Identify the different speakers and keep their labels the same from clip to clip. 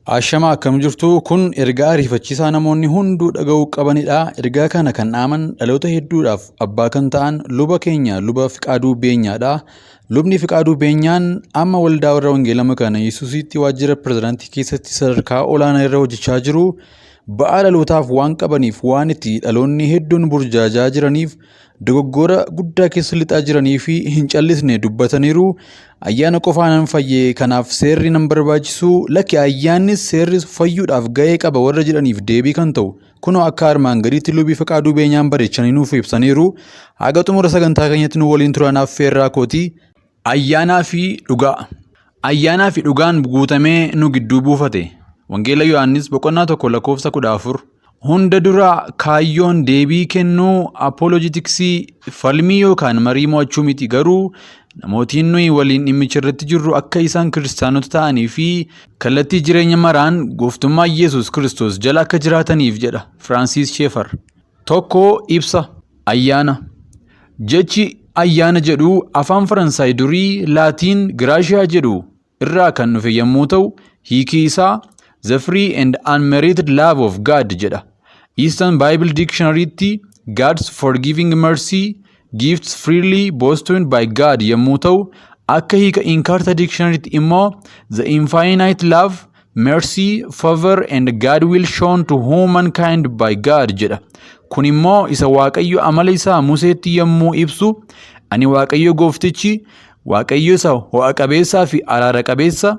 Speaker 1: Ashama, akkam jirtu? Kun ergaa ariifachiisaa namoonni hunduu dhaga'uu qabanidha. Ergaa kana kan dhaaman dhaloota hedduudhaaf abbaa kan ta'an luba keenya, Luba Fiqaaduu Beenyaadha. Lubni Fiqaaduu Beenyaan amma Waldaa Warra Wangeelaa Makaana Yesuusitti waajjira pirezidaantii keessatti sadarkaa olaanaa irra hojjechaa jiru. Ba'aa dhalootaaf waan qabaniif, waan itti dhaloonni hedduun burjaajaa jiraniif, dogoggora guddaa keessa lixaa jiranii fi hin callisne dubbataniiru. Ayyaana qofaa nan fayyee, kanaaf seerri nan barbaachisu, lakki, ayyaannis seerris fayyuudhaaf ga'ee qaba warra jedhaniif deebii kan ta'u kunoo akka armaan gadiitti Lubii Fiqaaduu Beenyaan bareechanii nuuf ibsaniiru. Haga xumura sagantaa keenyatti nu waliin turan affeerraa kooti. Ayyaanaa fi dhugaa. Ayyaanaa fi dhugaan guutamee nu gidduu buufate. Wangeela Yohaannis boqonnaa 1 lakkoofsa 14. Hunda dura kaayyoon deebii kennuu apologetiksii falmii yookaan marii mo'achuu miti, garuu namootiin nuyi waliin dhimmicha irratti jirru akka isaan kiristaanota ta'anii fi kallattii jireenya maraan gooftummaa Yesuus Kiristoos jala akka jiraataniif jedha Firaansiis Sheefar. 1 ibsa ayyaana. Jechi ayyaana jedhu afaan Faransaay durii Laatiin gratia jedhu irraa kan dhufe yommuu ta'u, hiikii isaa "the free and unmerited love of God" jedha. Easton Bible Dictionary'tti "God's forgiving mercy, gifts freely bestowed by God" yommuu ta'u, akka hiika Encarta Dictionary'tti immoo "the infinite love, mercy, favor and goodwill shown to humankind by God" jedha. Kun immoo isa Waaqayyo amala isaa Museetti yommuu ibsu, "Ani Waaqayyo gooftichi, Waaqayyo isa ho'a qabeessaa fi araara qabeessa,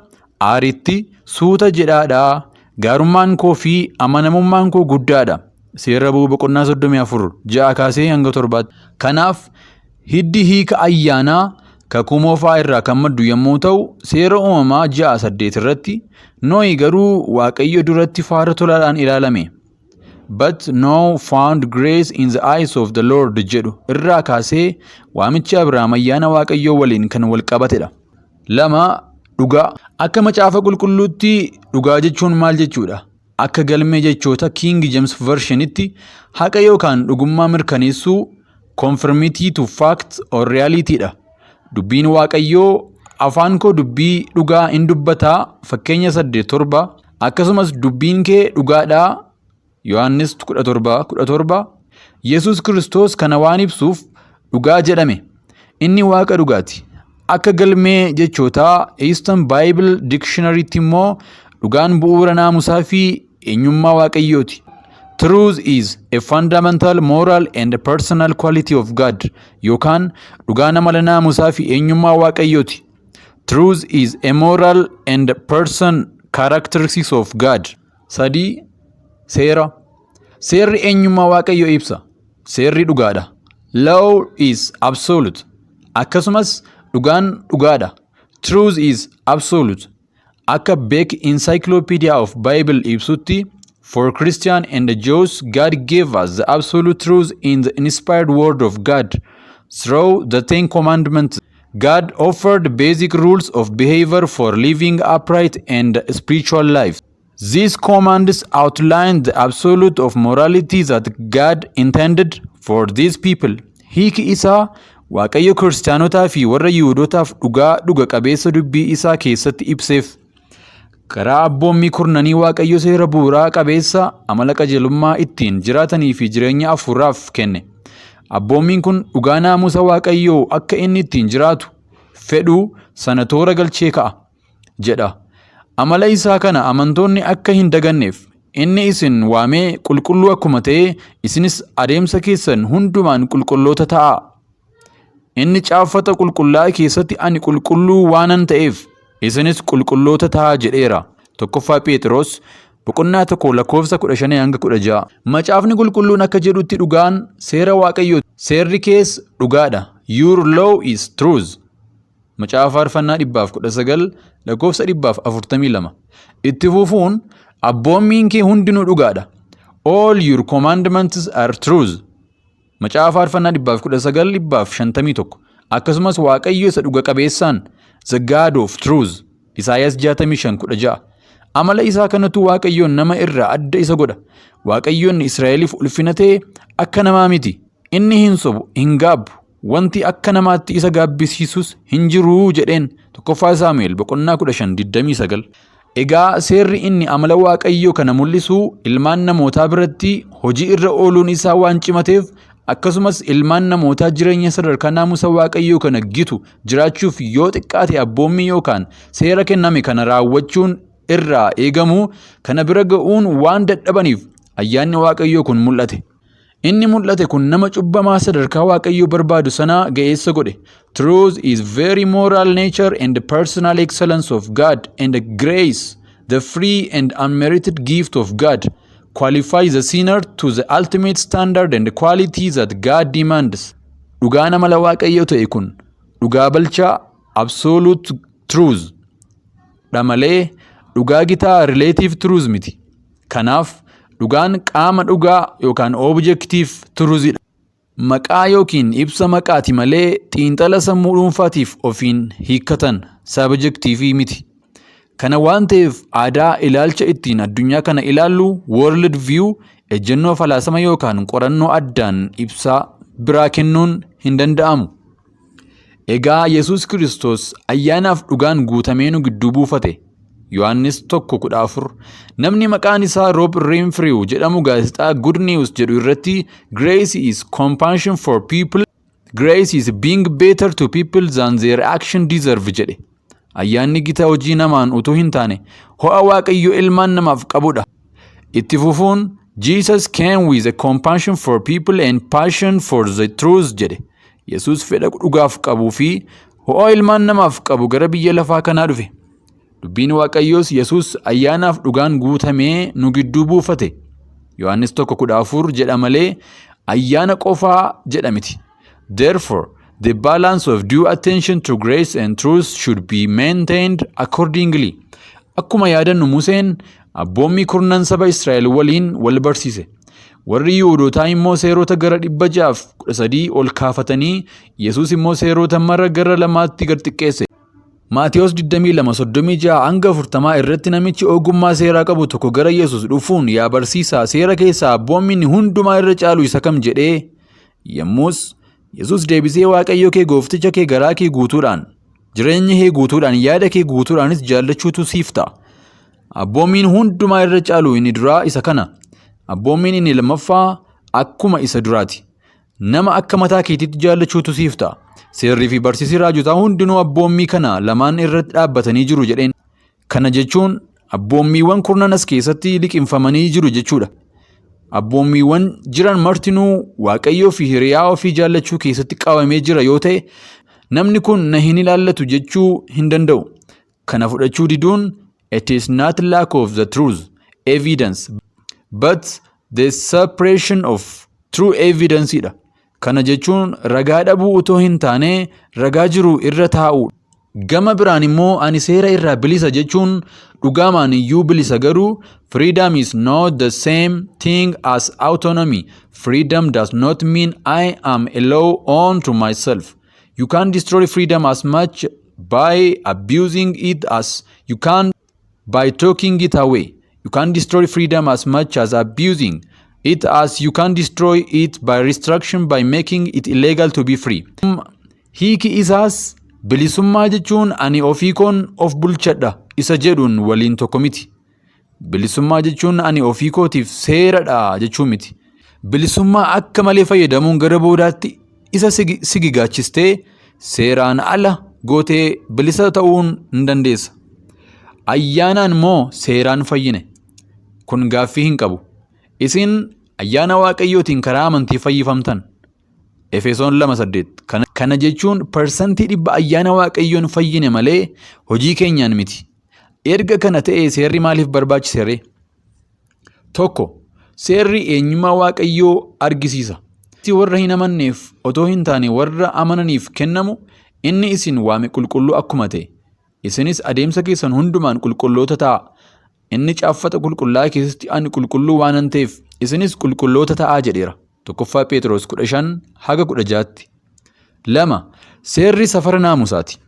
Speaker 1: aaritti suuta jedhaadha. Gaarummaan koo fi amanamummaan koo guddaadha." Seera Bu'uu boqonnaa 34 6 kaasee hanga 7tti. Kanaaf hiddi hiika ayyaanaa Kakuu Moofaa irraa kan maddu yommuu ta'u, Seera Uumamaa 6:8 irratti, "Nohi garuu Waaqayyo duratti faara tolaadhaan ilaalame." "But Noah found grace in the eyes of the Lord" jedhu irraa kaasee waamichi Abrahaam ayyaana Waaqayyoo waliin kan wal qabatedha. 2, dhugaa. Akka Macaafa Qulqulluutti dhugaa jechuun maal jechuudha? Akka galmee jechoota King James Versionitti haqa yookaan dhugummaa mirkaneessuu, conformity to fact or reality dha. Dubbiin Waaqayyoo, "Afaan koo dubbii dhugaa in dubbataa," Fakkeenya 8:7, akkasumas "Dubbiin kee dhugaadhaa," Yohaannis 17:17. Yesuus Kiristoos kana waan ibsuuf dhugaa jedhame. Inni Waaqa dhugaati. Akka galmee jechootaa Easton Bible Dictionarytti immoo dhugaan bu'uura naamusaa fi eenyummaa Waaqayyooti. "Truth is a fundamental moral and personal quality of God" yookaan dhugaan amala naamusaa fi eenyummaa Waaqayyooti. Truth is a moral and person characteristics of God. 3, seera. Seerri eenyummaa Waaqayyoo ibsa. Seerri dhugaadha. Law is absolute. Akkasumas dhugaan dhugaadha. Truth is absolute. Akka Beck Encyclopedia of Bible ibsutti, "For Christian and the Jews, God gave us the absolute truth in the inspired word of God. Through the Ten Commandments, God offered basic rules of behavior for living upright and spiritual life. These commands outline the absolute of morality that God intended for these people." Hiiki isaa Waaqayyo kiristaanotaa fi warra Yihuudootaaf dhugaa dhuga qabeessa dubbii isaa keessatti ibseef. Karaa abboommii kurnanii Waaqayyo seera bu'uuraa qabeessa amala qajeelummaa ittiin jiraatanii fi jireenya hafuuraaf kenne. Abboommiin kun dhugaa naamusa Waaqayyoo akka inni ittiin jiraatu fedhu sana toora galchee ka'a jedha. Amala isaa kana amantoonni akka hin daganneef, "Inni isin waamee qulqulluu akkuma ta'e, isinis adeemsa keessan hundumaan qulqulloota ta'aa. Inni caaffata qulqullaa'aa keessatti, 'Ani qulqulluu waanan ta'eef, isinis qulqulloota ta'aa' jedheera." 1ffaa Phexros boqonnaa 1 lakkoofsa 15 hanga 16. Macaafni Qulqulluun akka jedhutti dhugaan seera Waaqayyoo. "Seerri kees dhugaadha." "Your law is truth." Macaafa Faarfannaa 119 lakkoofsa 142. Itti fufuun, "Abboommiin kee hundinuu dhugaadha." "All your commandments are truth." Macaafa Faarfannaa 119 151. Akkasumas Waaqayyo isa dhuga qabeessaan, the God of truth. Isaayyaas 65:16. Amala isaa kanatu Waaqayyoon nama irraa adda isa godha. Waaqayyoon Israa'eliif ulfina ta'e akka namaa miti. Inni hin sobu, hin gaabbu. Wanti akka namaatti isa gaabbisiisus hin jiruu jedheen. 1ffaa Saamu'eel boqonnaa 15 29. Egaa seerri inni amala Waaqayyoo kana mul'isu ilmaan namootaa biratti hojii irra ooluun isaa waan cimateef, akkasumas ilmaan namootaa jireenya sadarkaa naamusa Waaqayyoo kana gitu jiraachuuf yoo xiqqaate abboommii yookaan seera kenname kana raawwachuun irraa eegamu kana bira ga'uun waan dadhabaniif ayyaanni Waaqayyoo kun mul'ate. Inni mul'ate kun nama cubbamaa sadarkaa Waaqayyoo barbaadu sanaa ga'eessa godhe. Truth is very moral nature and the personal excellence of God, and the grace, the free and unmerited gift of God, qualifies the sinner to the ultimate standard and quality that God demands. Dhugaan amala Waaqayyoo ta'e kun dhugaa balchaa, absolute truth dha malee dhugaa gitaa, relative truth miti. Kanaaf dhugaan qaama dhugaa yookaan objective truth dha. Maqaa yookiin ibsa maqaati malee xiinxala sammuu dhuunfaatiif ofiin hiikkatan, subjective miti. Kana waan ta'eef aadaa, ilaalcha ittiin addunyaa kana ilaallu, world view, ejjennoo falaasama yookaan qorannoo addaan ibsaa biraa kennuun hin danda'amu. Egaa Yesuus Kiristoos ayyaanaaf dhugaan guutamee nu gidduu buufate. Yohaannis 1:14. Namni maqaan isaa Rob Renfrew jedhamu gaazexaa Good News jedhu irratti "Grace is compassion for people. Grace is being better to people than their action deserve" jedhe. Ayyaanni gita hojii namaan utuu hin taane ho'a Waaqayyo ilmaan namaaf qabudha. Itti fufuun "Jesus came with a compassion for people and passion for the truth" jedhe. Yesuus fedha dhugaaf qabuu fi ho'a ilmaan namaaf qabu gara biyya lafaa kanaa dhufe. Dubbiin Waaqayyoos Yesuus ayyaanaaf dhugaan guutamee nu gidduu buufate. Yohaannis 1:14 jedha malee ayyaana qofaa jedha miti. Therefore, the balance of due attention to grace and truth should be maintained accordingly. Akkuma yaadannu Museen abboommii kurnan saba Israa'el waliin wal barsiise. Warri Yihuudootaa immoo seerota gara 613 ol kaafatanii, Yesuus immoo seerota mara gara lamaatti gad xiqqeesse. Maatiyos 22:36 hanga 40 irratti namichi ogummaa seeraa qabu tokko gara Yesuus dhufuun, "Yaa barsiisaa, seera keessaa abboommiin hundumaa irra caalu isa kam?" jedhee. Yommus Yesuus deebisee, "Waaqayyo kee goofticha kee garaa kee guutuudhaan, jireenya kee guutuudhaan, yaada kee guutuudhaanis jaallachuutu siif ta'a. Abboommiin hundumaa irra caalu inni duraa isa kana. Abboommiin inni lammaffaa akkuma isa duraati. Nama akka mataa keetiitti jaallachuutu siif ta'a. Seerrii fi barsiisni raajotaa hundinuu abboommii kana lamaan irratti dhaabbatanii jiru" jedheen. Kana jechuun abboommiiwwan kurnan as keessatti liqimfamanii jiru jechuudha. Abboommiiwwan jiran martinuu Waaqayyoo fi hiriyaa ofii jaallachuu keessatti qabamee jira yoo ta'e, namni kun na hin ilaallatu jechuu hin danda'u. Kana fudhachuu diduun it is not lack of the truth evidence but the suppression of true evidence dha. Kana jechuun ragaa dhabuu utoo hin taane ragaa jiru irra taa'uudha. Gama biraan immoo ani seera irraa bilisa jechuun dhugaamaan iyyuu bilisa, garuu freedom is not the same thing as autonomy. Freedom does not mean I am a law unto myself. You can destroy freedom as much by abusing it as you can by taking it away. You can destroy freedom as much as abusing it as you can destroy it by restriction, by making it illegal to be free. Hiiki isaas bilisummaa jechuun ani ofii koon of bulchadha isa jedhuun waliin tokko miti. Bilisummaa jechuun ani ofii kootiif seeradha jechuu miti. Bilisummaa akka malee fayyadamuun gara boodaatti isa sigigaachistee seeraan ala gootee bilisa ta'uun hin dandeessa. Ayyaanaan moo seeraan fayyine? Kun gaaffii hin qabu. Isin ayyaana Waaqayyootiin karaa amantii fayyifamtan. Efesoon 2:8. Kana jechuun 100% ayyaana Waaqayyoon fayyine malee hojii keenyaan miti. Erga kana ta'ee seerri maaliif barbaachise ree? 1. Seerri eenyummaa Waaqayyoo argisiisa. Warra hin amanneef otoo hin taane warra amananiif kennamu, inni isin waame qulqulluu akkuma ta'e, isinis adeemsa keessan hundumaan qulqulloota ta'a. Inni caaffata qulqullaa'aa keessatti, "Ani qulqulluu waanan ta'eef isinis qulqulloota ta'aa" jedheera. 1ffaa Phexros 15 haga 16tti. 2. Seerri safara naamusaati.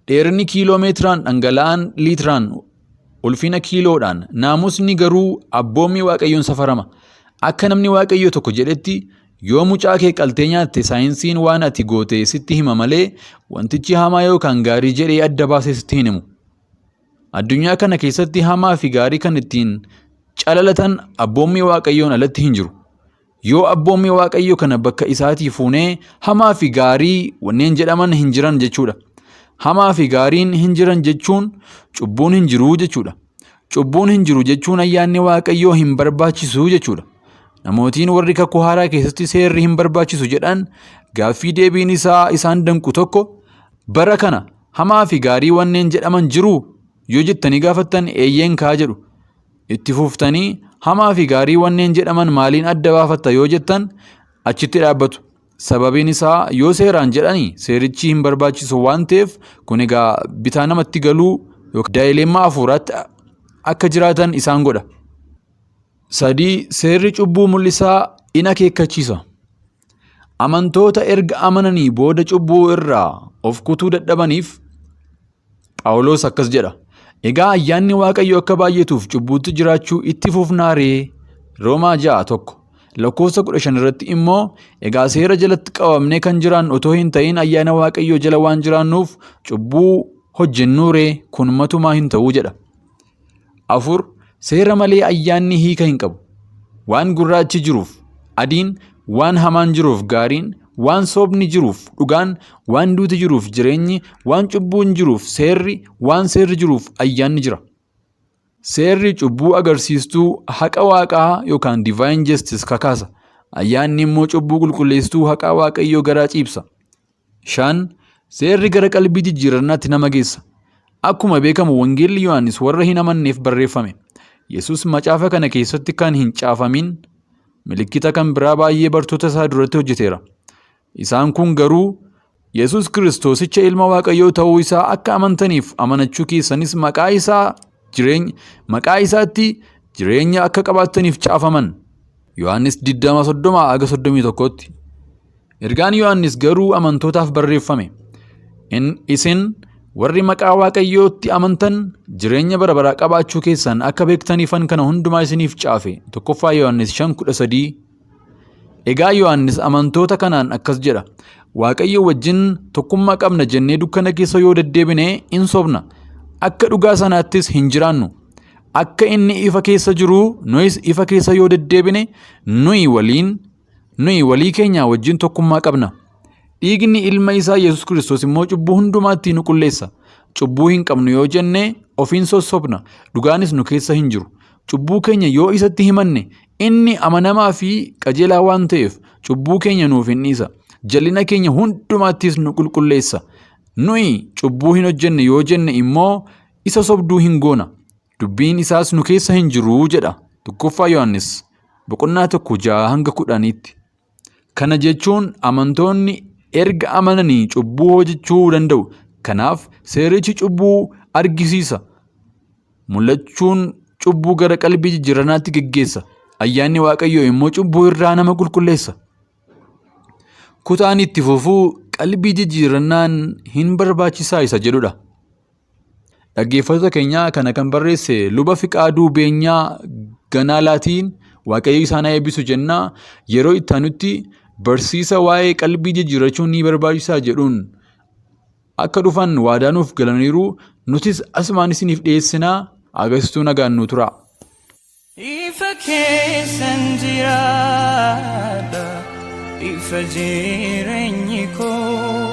Speaker 1: Dheerinni kiiloo meetiraan, dhangala'aan liitiraan, ulfina kiiloodhaan, naamusni garuu abboommii Waaqayyoon safarama. Akka namni Waaqayyo tokko jedhetti, yoo mucaa kee qaltee nyaatte, saayinsiin waan ati goote sitti hima malee wantichi hamaa yookaan gaarii jedhee adda baasee sitti hin himu. Addunyaa kana keessatti hamaa fi gaarii kan ittiin calalatan abboommii Waaqayyoon alatti hin jiru. Yoo abboommii Waaqayyoo kana bakka isaatii fuunee hamaa fi gaarii wanneen jedhaman hin jiran jechuudha. Hamaa fi gaariin hin jiran jechuun cubbuun hin jiru jechuudha. Cubbuun hin jiru jechuun ayyaanni Waaqayyoo hin barbaachisu jechuudha. Namootiin warri kakuu haaraa keessatti seerri hin barbaachisu jedhan gaaffii deebiin isaa isaan danqu tokko bara kana hamaa fi gaarii wanneen jedhaman jiruu yoo jettanii gaafattan eeyyeen kaa jedhu. Itti fuftanii hamaa fi gaarii wanneen jedhaman maaliin adda baafatta yoo jettan achitti dhaabbatu. Sababiin isaa yoo seeraan jedhani seerichi hin barbaachisu waan ta'eef kun egaa bitaa namatti galuu yookaan daa'ileemmaa hafuuraatti akka jiraatan isaan godha. 3, Seerri cubbuu mul'isaa in akeekkachiisa. Amantoota erga amananii booda cubbuu irraa of kutuu dadhabaniif Phaawulos akkas jedha. Egaa ayyaanni Waaqayyoo akka baay'atuuf cubbuutti jiraachuu itti fufnaa ree? Roomaa 6 1. Lakkoofsa 15 irratti immoo egaa seera jalatti qabamnee kan jiraannu otoo hin ta'in ayyaana Waaqayyoo jala waan jiraannuuf cubbuu hojjennuu ree? Kun matumaa hin ta'uu jedha. 4, Seera malee ayyaanni hiika hin qabu. Waan gurraachi jiruuf adiin, waan hamaan jiruuf gaariin, waan sobni jiruuf dhugaan, waan duuti jiruuf jireenyi, waan cubbuun jiruuf seerri, waan seerri jiruuf ayyaanni jira. Seerri cubbuu agarsiistuu haqa waaqaa yookaan divine justice kakaasa. Ayyaanni immoo cubbuu qulqulleessituu haqaa waaqayyoo garaa ciibsa. 5, Seerri gara qalbii jijjiirrannaatti nama geessa. Akkuma beekamu Wangeelli Yohaannis warra hin amanneef barreeffame. Yesus macaafa kana keessatti kan hin caafamin milikkita kan biraa baay'ee bartoota isaa duratti hojjeteera. Isaan kun garuu Yesus Kiristoosicha ilma Waaqayyoo ta'uu isaa akka amantaniif amanachuu keessanis maqaa isaa jireenya maqaa isaatti jireenya akka qabaattaniif caafaman. Yohaannis 20 30 haga 31tti. Ergaan Yohaannis garuu amantootaaf barreeffame. Isin warri maqaa Waaqayyootti amantan jireenya bara baraa qabaachuu keessan akka beektaniifan kana hundumaa isiniif caafe. Tokkoffaa Yohaannis 5:13. Egaa Yohaannis amantoota kanaan akkas jedha. Waaqayyo wajjin tokkummaa qabna jennee dukkana keessa yoo deddeebine in sobna. Akka dhugaa sanaattis hin jiraannu. Akka inni ifa keessa jiru nuyis ifa keessa yoo deddeebine nuyi waliin Nuyi walii keenyaa wajjin tokkummaa qabna. Dhiigni ilma isaa Yesuus Kiristoos immoo cubbuu hundumaatti nu qulleessa. Cubbuu hin qabnu yoo jenne ofiin sossobna, dhugaanis nu keessa hin jiru. Cubbuu keenya yoo isatti himanne inni amanamaa fi qajeelaa waan ta'eef cubbuu keenya nuuf hin dhiisa. Jal'ina keenya hundumaattis nu qulqulleessa. Nuyi cubbuu hin hojjenne yoo jenne immoo isa sobduu hin goona. Dubbiin isaas nu keessa hin jiru jedha. Tokkoffaa Yohaannis boqonnaa 1 6 hanga 10tti. Kana jechuun amantoonni erga amananii cubbuu hojjechuu danda'u. Kanaaf seerichi cubbuu argisiisa. Mul'achuun cubbuu gara qalbii jijjiirrannaatti geggeessa. Ayyaanni Waaqayyoo immoo cubbuu irraa nama qulqulleessa. Kutaan itti fufuu qalbii jijjiirrannaan hin barbaachisaa isa jedhudha. Dhaggeeffattoota keenya kana kan barreesse luba Fiqaaduu Beenyaa Ganaalaatiin Waaqayyo isaan haa eebbisu jenna. Yeroo itti aanutti barsiisa waa'ee qalbii jijjiirrachuun ni barbaachisaa jedhuun akka dhufan waadaa nuuf galaniiru. Nutis asumaan isiniif dhiyeessinaa. Agarsiistuu nagaan nu turaa.
Speaker 2: Ifa keessan jiraadha, ifa jireenyi koo.